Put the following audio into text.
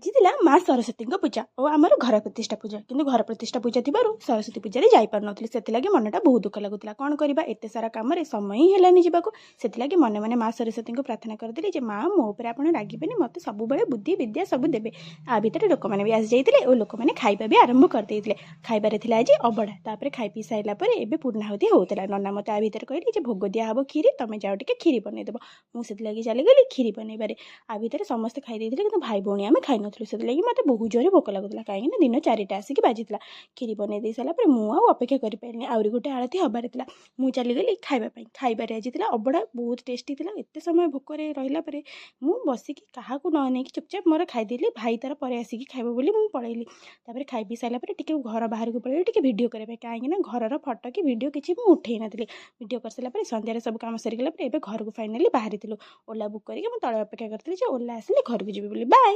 ଆଜି ଥିଲା ମା ସରସ୍ୱତୀଙ୍କ ପୂଜା ଓ ଆମର ଘର ପ୍ରତିଷ୍ଠା ପୂଜା। କିନ୍ତୁ ଘର ପ୍ରତିଷ୍ଠା ପୂଜା ଥିବାରୁ ସରସ୍ୱତୀ ପୂଜାରେ ଯାଇପାରୁନଥିଲି, ସେଥିଲାଗି ମନଟା ବହୁତ ଦୁଃଖ ଲାଗୁଥିଲା। କ'ଣ କରିବା, ଏତେ ସାରା କାମରେ ସମୟ ହିଁ ହେଲାନି ଯିବାକୁ। ସେଥିଲାଗି ମନେ ମନେ ମା ସରସ୍ୱତୀଙ୍କୁ ପ୍ରାର୍ଥନା କରିଦେଲି ଯେ ମା, ମୋ ଉପରେ ଆପଣ ରାଗିବେନି, ମୋତେ ସବୁବେଳେ ବୁଦ୍ଧି ବିଦ୍ୟା ସବୁ ଦେବେ। ଆ ଭିତରେ ଲୋକମାନେ ବି ଆସିଯାଇଥିଲେ ଓ ଲୋକମାନେ ଖାଇବା ବି ଆରମ୍ଭ କରିଦେଇଥିଲେ। ଖାଇବାରେ ଥିଲା ଆଜି ଅବଢ଼ା। ତାପରେ ଖାଇ ପିଇ ସାରିଲା ପରେ ଏବେ ପୂର୍ଣ୍ଣାହୁତି ହେଉଥିଲା। ନନା ମୋତେ ଆ ଭିତରେ କହିଲେ ଯେ ଭୋଗ ଦିଆହେବ କ୍ଷୀରି, ତମେ ଯାଅ ଟିକେ କ୍ଷୀରି ବନେଇଦେବ। ମୁଁ ସେଥିଲାଗି ଚାଲିଗଲି କ୍ଷୀରି ବନେଇବାରେ। ଆ ଭିତରେ ସମସ୍ତେ ଖାଇ ଦେଇଥିଲେ, କିନ୍ତୁ ଭାଇ ଭଉଣୀ ଆମେ ଖାଇନଥିଲୁ। ସେଥିଲାଗି ମୋତେ ବହୁତ ଜୋରେ ଭୋକ ଲାଗୁଥିଲା, କାହିଁକିନା ଦିନ 4ଟା ଆସିକି ବାଜିଥିଲା। କ୍ଷୀରି ବନେଇ ଦେଇ ସାରିଲା ପରେ ମୁଁ ଆଉ ଅପେକ୍ଷା କରିପାରିଲିନି, ଆହୁରି ଗୋଟେ ଆଳତି ହେବାର ଥିଲା। ମୁଁ ଚାଲିଗଲି ଖାଇବା ପାଇଁ। ଖାଇବାରେ ଆଜି ଥିଲା ଅବଢ଼ା, ବହୁତ ଟେଷ୍ଟି ଥିଲା। ଏତେ ସମୟ ଭୋକରେ ରହିଲା ପରେ ମୁଁ ବସିକି କାହାକୁ ନ ନେଇକି ଚୁପଚାପ ମୋର ଖାଇଦେଲି। ଭାଇ ତାର ପରେ ଆସିକି ଖାଇବ ବୋଲି ମୁଁ ପଳେଇଲି। ତାପରେ ଖାଇ ପିଇ ସାରିଲା ପରେ ଟିକେ ଘର ବାହାରକୁ ପଳେଇଲି ଟିକେ ଭିଡ଼ିଓ କରିବା ପାଇଁ, କାହିଁକିନା ଘରର ଫଟୋ କି ଭିଡ଼ିଓ କିଛି ମୁଁ ଉଠେଇ ନଥିଲି। ଭିଡ଼ିଓ କରିସାରିଲା ପରେ ସନ୍ଧ୍ୟାରେ ସବୁ କାମ ସରିଗଲା ପରେ ଏବେ ଘରକୁ ଫାଇନାଲି ବାହାରିଥିଲୁ। ଓଲା ବୁକ୍ କରିକି ମୁଁ ତଳେ ଅପେକ୍ଷା କରିଥିଲି ଯେ ଓଲା ଆସିଲେ ଘରକୁ ଯିବି ବୋଲି। ବାଏ।